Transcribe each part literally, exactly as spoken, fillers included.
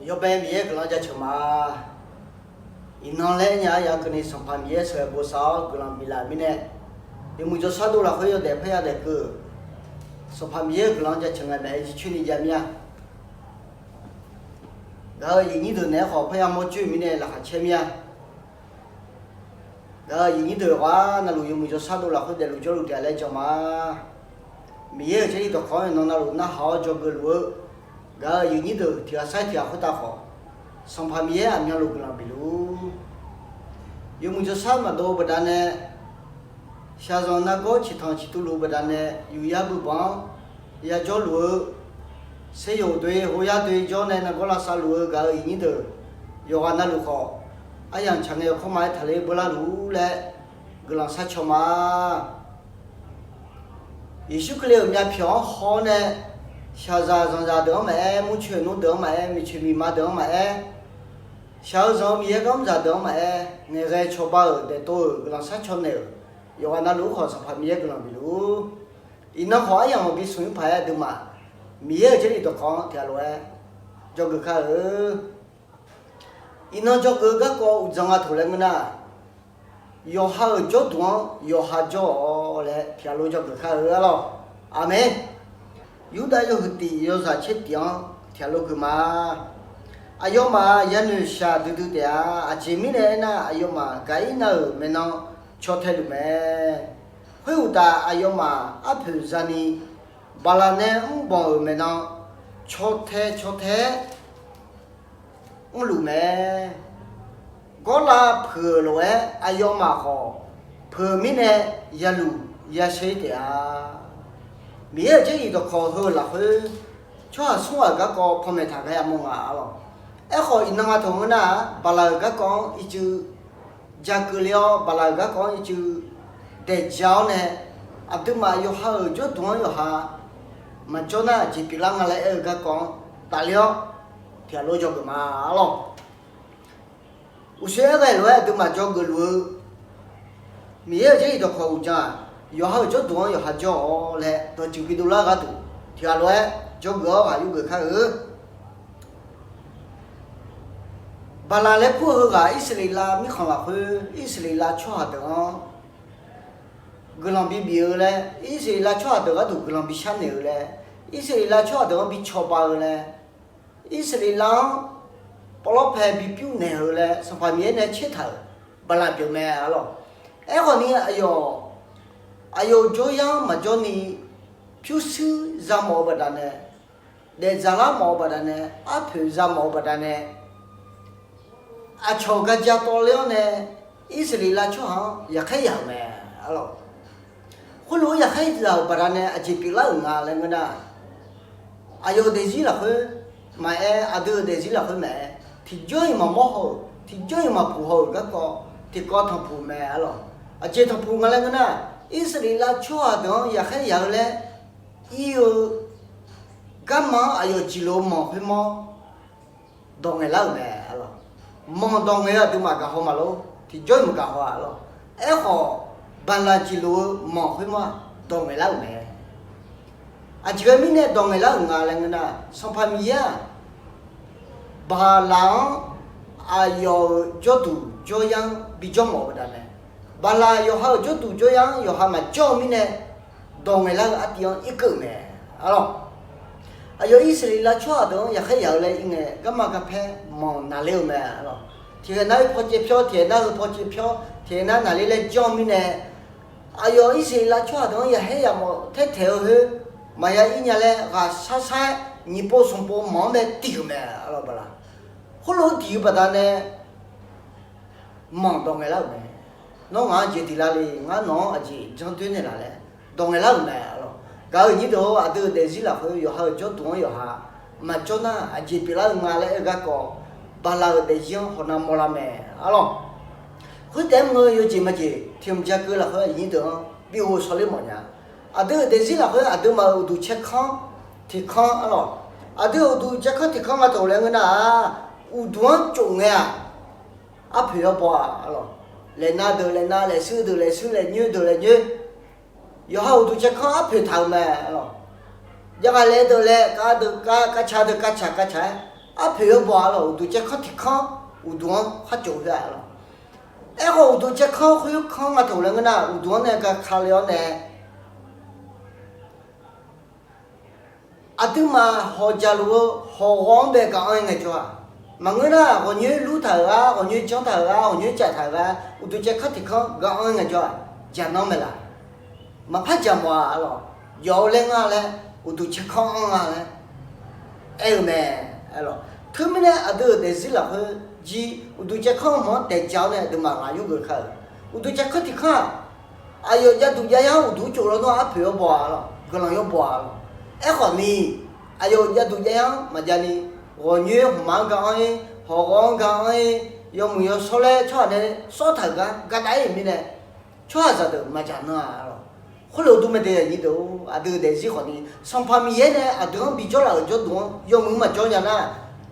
Yawbae Miqyaer guiqlanq jaceuq ma. Iqnan laer nya-a yagaq keuvni Sanqpaq Miqyaer sheuqghae bosav-awr guiqlanq biflaf mirnae, yawmuiq jawrshar dov lafkhoer yawdaef parya daef keuv-euq Sanqpaq Miqyaer-euq guiqlanq jaceuq ngae maeq-aer jircoer ni jav mir-a. Gaq-euq aqyuif nyir deuq naeq-aer khawf parya mawr coer-euq mirnae laqkhaq caer mir-a. Gaq-euq aqyuif nyir deuq yawqghaq navluf yawmuiq jawrshar dov lafkhoer daefluf jawrluf taef-a laer jan ma. Miqyaer-euq Jarlif dawqkawq-anr iqnan navluf narhaq-awr dzawgeuf luf-eu gaq-euq aqyuif nyir deuq tiq ghaq sar-iq tiq ghaq khoertav khawf, Sanqpaq Miqyaer aqmyanluf guiqlanq bifluf-ur. Yawmuiq jawrshar maqdov-eu baqdanae, shaqzanq nargawr ciqtanq ciqtuv luf-eu baqdanae, yufyar beubanq-anr yajawr luf-eu, seryawq doe hoyar doe jawr nae nargawr lavsav luf-eu gaq-euq aqyuif nyir deuq yawqghaq navluf khawf, aryamq tsaq ngae yawkawr ma-aer taqler beular luf-ur laer guiqlanq sharcaw ma. Yeqsur Kali-euq myavpyawq-anr haw-awr nae, shaqzaq zanqzaq deuq-anr maqaer, murcoeq nmr deuq-anr maqaer, miqcoeq miqma deuq-anr maqaer, shaq-eu zanq-eu Miqyaer garmr zaq deuq-anr maqaer, ngaeqghae cawba-euq daeftov-euq guiqlanq sharcaw naeq-euq yawqghaq navluf-ur khawf, Sanqpaq Miqyaer guiqlanq bifluf-ur. Iqnan khawf aryamq maqbi smq-ir paq-aer aqduimaf Miqyaer-euq Jarlif dawqkawq-anr tiq ghaq lof-aer dzawgeuf kar-eu. Iqnan dzawgeuf-eu garkawv uqdzan nga taq laer ngeur nar, yawqha-euq jawrduq-anr yawqha jawr-awq laer tiq ghaq lof dzawgeuf kar-eu arlawr. Aqmeq. Yurdav yawhuiq tif yawzaq caer tif-anr tiq ghaq lof geuf ma. Aqyawfmaf yanoeq shaq duidui taef-a. Aqjeq mirnae aernar, aqyawfmaf Gaqirnav-euq maeqnan caw tae luf mae. Khoeruqtaf, aqyawfmaf arpoeq zani Baqlaq nae mrbanq-euq maeqnan caw tae caw tae-aer mrluf mae. Gawrlav peuq-euq lof-aer aqyawfmaf khawf peuq-euq mirnae yaluf yashaer taef-a. Miqyaer-euq Jarlif dawqkawq heu-eu lafkhoer, tsawrhaq smr ghaq-euq garkawv panmaeq taq gar yamawr nga arlawr. Aerkhawf, iqnan nga taq ngeur nar-aq, Baqlaq-euq garkawv-anr ircuf ja keuvle-awr, Baqlaq-euq garkawv-anr ircuf daeq ja-awr nae, aqduimaf yawqha-euq jawrduq-anr yawqha maqjawr nar, aqjeq pyeuflar nga laer aer-eu garkawv-anr tafler-awr tiq ghaq lof dzawgeuf ma arlawr. Uqshoe aer ghae lof-aer aqduimaf dzawgeuf luf-eu Miqyaer-euq Jarlif dawqkawq uqdzan-aq, yawqha-euq jawrduq-anr yawqha jawr-awq laer dawqtsuif bidov lar gharduq tiq ghaq lof-aer dzawgeuf-awr ghaq yurgeuf kar-eu. Baqlaq laer kur-eu heughaq Irsaqleqlav mirkhanq lafkhoer Irsaqleqlav tsawrhaq deuq-anr guiqlanq bibif-eu laer, Irsaqleqlav tsawrhaq deuq gharduq guiqlanq bishar naeq-eu laer, Irsaqleqlav tsawrhaq deuq-anr bicawba-eu laer, Irsaqleqlav-anr pawvlawr pae bipyur naeq-eu laer Sanqpaq Miqyaer nae tsertaq-euq Baqlaq pyeuf mae arlawr. Aerkhawf ni aqyawf, aqyawf-euq jawryar-anr maqjawr ni pyurshuir za mawf-eu baqdanae, daefdzaq lar mawf-eu baqdanae, arpoeq za mawf-eu baqdanae, aqcawq gaja tawvler-awr nae Irsaqleqlav tsawrhaq-anr yaqkhaer yaq-euq mae arlawr. Khoerlof-aer yaqkhaer yaq-euq baqdanae aqjeq pyeuflar-euq nga laer ngeur nar, aqyawf-euq daefzir lafkhoer maqaer, aqdui-euq daefzir lafkhoer maqaer, tiqjawr-iq maqmawr haw-euq, tiqjawr-iq maqpuq haw-euq garkawv tiqkawv tanqpuq mae arlawr. Aqjeq tanqpuq nga laer ngeur nar, Irsaqleqlav tsawrhaq deuq-anr yaqkhaer yaq-eu laer ir-eu garma-anr aqyawf jeqlof-eu manq khoermawr dawq ngaeqlar-euq mae arlawr. Manq dawq ngaeq-eu aqduimaf gaqhaw maqlor, tiqjawr-iq maqgaq haw-a arlawr. Aerkhawf, Baqlaq jeqlof-eu manq khoermawr-aq dawq ngaeqlar-euq mae. Aqjeq mirnae dawq ngaeqlar-euq nga laer ngeur nar, Sanqpaq Miqyaer-aq, Baqlaq-anr aqyawf-euq jawrduq jawryar-anr bijawr mawf-eu baqdanae, Baqlaq yawqha-euq jawrduq jawryar-anr yawqha maqjawr-eu mirnae, dawq ngaeqlar-eu artiv-anr irkeuv-euq mae arlawr. Aqyawf Irsaqleqlav tsawrhaq deuq-anr yaqkhaer yaq-eu laer ir ngae, garma garpaer manq naqler-eu mae arlawr. Tiqghaq nar heu paw caev pyawr, tiqghaq nar heu paw caev pyawr, tiqghaq nar naqler laer janr-eu mirnae, aqyawf Irsaqleqlav tsawrhaq deuq-anr yaqkhaer yaq mawf taertaeq-eu khoer maqya ir nya laer ghaqshar shar-aer nyiq pov smq pov manq-anr mae diq-euq mae arlawr Baqlaq. Khoerlof-aer diq-eu baqdanae manq dawq ngaeqlar-euq mae. Nawr ngaq-anr jeq diq lar le, ngar nawq-anr aqjeq janr doer naeqlaf laer dawq ngaeqlar-euq mae arlawr. Gaq-euq nyir deuq-or, aqdui-euq daefzir lafkhoer yawqha-euq jawrduq-anr yawqha maqjawr nar, aqjeq pyeuflar-eu nga laer aer-eu garkawv, Baqlaq-euq daefzir-anr hawq nav mawrlar mae arlawr. Khoertaef-aer mr-eu yawjeq majeq tiq hmq ja keuv lafkhoer aqnyir deuq-anr bi ghovshaw ler mawfnya. Aqdui-euq daefzir lafkhoer aqduimaf-euq uqduq caerkanr tiq kanr arlawr. Aqdui-euq uqduq caerkanr tiq kanr nga taq laer ngeur nar-aq, uqduq-anr tsof ngae-aq, arpoeq yawbaw-aq arlawr. Laeqnav deuq laeqnav, laeqshuir deuq laeqshuir, laeqnyoer deuq laeqnyoer. Yawqha uqduq caerkanr arpoeq taq-euq mae arlawr. Javghaq laeq deuq laeq, kav deuq kav, kavcaq deuq kavcaq kavcaq-aer, arpoeq yawbaw-a lawq, uqduq caerkanr tiq kanr uqduq-anr khar cawv-eu khoer-a lawq. Aerkhawf uqduq caerkanr khoerkanr nga taq laer ngeur nar, uqduq-anr nae gaka le-awr nae aqduimaf hawq jaqluf-eu hawq ghawv-anr bae gaq-anr-ir ngaejawr-aq, maqngeur nar ghawqnyoer lur taq-euq gar, ghawqnyoer janr taq-euq gar, ghawqnyoer cav taq-euq gar, uqduq caerkanr tiq kanr gaq-anr-ir ngaejawr-aq, jaqnan maeqlaf. Maqpar jaq mawf-a lawq. Yawf-eu laer ngar laer, uqduq caerkanr-anr nga laer aer-eu mae. Teumirnae aqdui-euq daefzir lafkhoer jir uqduq caerkanr hmq-anr daeq ja-awr nae aqduimaf ghaq yurgeuf kar-euq. Uqduq caerkanr tiq kanr-aq, aqyawf javduq jav yar-anr uqduq-anr cawv lawnmr-aq arpoeq yawbaw-a lawq, guiqlanq yawbaw-a lawq. Aerkhawf ni, aqyawf javduq jav yar-anr maqjav ni, ghawqnyoer hmqmaq-anr gaq-anr-ir, hawq ghawv-anr gaq-anr-ir, yawmuiq yawshawr laer tsawrhaq nae sawr taq-euq gar gadav-ir-euq mirnae, tsawrhaqzaq deuq maqjaq nan-a lawq. Khoerlof dur mae de aqnyir deuq-or, aqdui-euq daefzir khawf ni Sanqpaq Miqyaer nae aqdui-anr bijawr laf-euq jawrduq-anr yawmuiq maqjawr nya nar,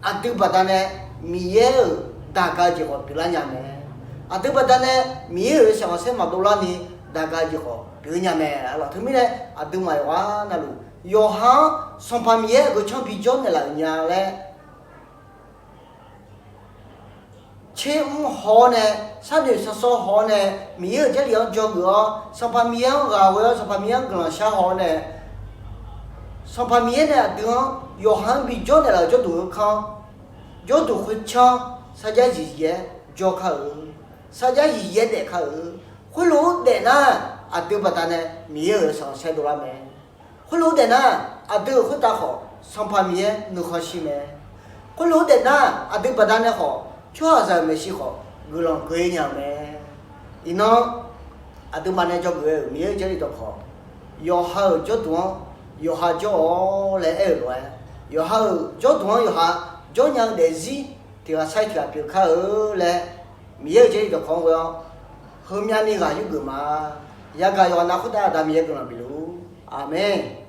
aqdui baqdanae Miqyaer-euq daqga-eu jeq khawf pyeuflar nya mae. Aqdui baqdanae Miqyaer-euq yawshaef khanqsaer maqdov larni daqga-eu jeq khawf pyeuf nya mae. Teumirnae aqduimaf yawqghaq navluf yawqha-anr Sanqpaq Miqyaer aqgeu canr bijawr naeqlaf-euq nya laer tser mr haw-awr nae, sharnoeq sharsawr haw-awr nae, Miqyaer-euq Jarlif-anr dzawgeuf-awr Sanqpaq Miqyaer-anr ghaq ghoe-awr Sanqpaq Miqyaer-anr guiqlanq shar haw-awr nae, Sanqpaq Miqyaer nae aqdui-anr yawqha-anr bijawr naeqlaf-euq jawrduq khoerkanr, jawrduq khoercanr sarjax zifyaer jawr kar-euq, sarjax zifyaer daef kar-euq. Khoerlof-aer daef nar, aqdui baqdanae Miqyaer-euq yawshaef khanqsaer dovlar mae. Khoerlof-aer daef nar, aqdui-euq khoertav khawf Sanqpaq Miqyaer nuikhanr shir mae. Khoerlof-aer daef nar, aqdui baqdanae khawf tsawrhaqzaq-euq maeqshi khawf guiqlanq geu-ir nya-eu mae. Iqnan aqduimaf nae dzawgeuf-eu Miqyaer-euq Jarlif dawqkawq, yawqha-euq jawrduq-anr yawqha jawr-awq laer aer-euq lof-aer, yawqha-euq jawrduq-anr yawqha jawr nya-eu daefzir tiq ghaq sair tiq ghaq pyeuf kar-eu laer, Miqyaer-euq Jarlif dawqkawq-anr ghoe-awr heumyav ni ghaq yurgeuf ma. Yagaq yawqghaq nav khoertav Aqda Miqyaer guiqlanq bifluf-ur. Aqmeq.